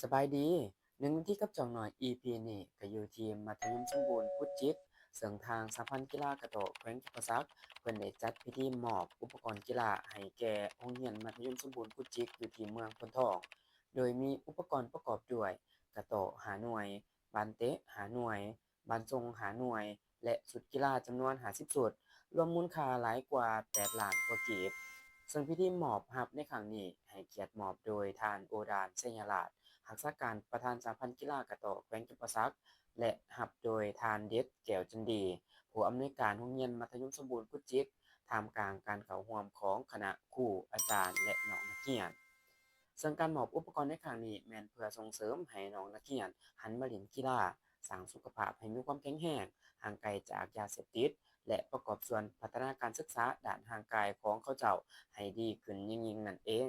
ສະບາຍດີ, ໜຶ່ງນາທີກັບຈອງໜ້ອຍ ອີພີນີ້ ກໍຢູ່ທີ່ມັດທະຍົມສົມບູນກຸດຈິກ, ເຊິ່ງທາງສະຫະພັນກິລາກະຕໍ້ແຂວງຈຳປາສັກ ເພິ່ນໄດ້ຈັດພິທີມອບອຸປະກອນກິລາໃຫ້ແກ່ໂຮງຮຽນມັດທະຍົມສົມບູນກຸດຈິກ ຢູ່ທີ່ເມືອງໂພນທອງ, ໂດຍມີອຸປະກອນປະກອບດ້ວຍ ກະຕໍ້ຫ້າໜ່ວຍ, ບານເຕະຫ້າໜ່ວຍ, ບານສົ່ງຫ້າໜ່ວຍ ແລະ ຊຸດກິລາຈຳນວນຫ້າສິບຊຸດ, ລວມມູນຄ່າຫຼາຍກວ່າແປດລ້ານກວ່າກີບ. ເຊິ່ງພິທີມອບຮັບໃນຄັ້ງນີ້ ໃຫ້ກຽດມອບໂດຍທ່ານ ໂອດານ ໄຊຍະລາດ ຮັກສາການປະທານສະຫະພັນກິລາກະຕໍ້ແຂວງຈຳປາສັກ ແລະ ຮັບໂດຍທ່ານ ເດັດ ແກ້ວຈັນດີ ຜູ້ອຳນວຍການໂຮງຮຽນມັດທະຍົມສົມບູນກຸດຈິກ, ທ່າມກາງການເຂົ້າຮ່ວມຂອງຄະນະຄູ, ອາຈານ ແລະ ນ້ອງນັກຮຽນ. ເຊິ່ງການມອບອຸປະກອນໃນຄັ້ງນີ້ ແມ່ນເພື່ອສົ່ງເສີມໃຫ້ນ້ອງນັກຮຽນຫັນມາຫຼິ້ນກິລາ, ສ້າງສຸຂະພາບໃຫ້ມີຄວາມແຂງແຮງ, ຫ່າງໄກຈາກຢາເສບຕິດ ແລະ ປະກອບສ່ວນພັດທະນາການສຶກສາດ້ານຮ່າງກາຍຂອງເຂົາເຈົ້າໃຫ້ດີຂຶ້ນຍິ່ງໆນັ້ນເອງ.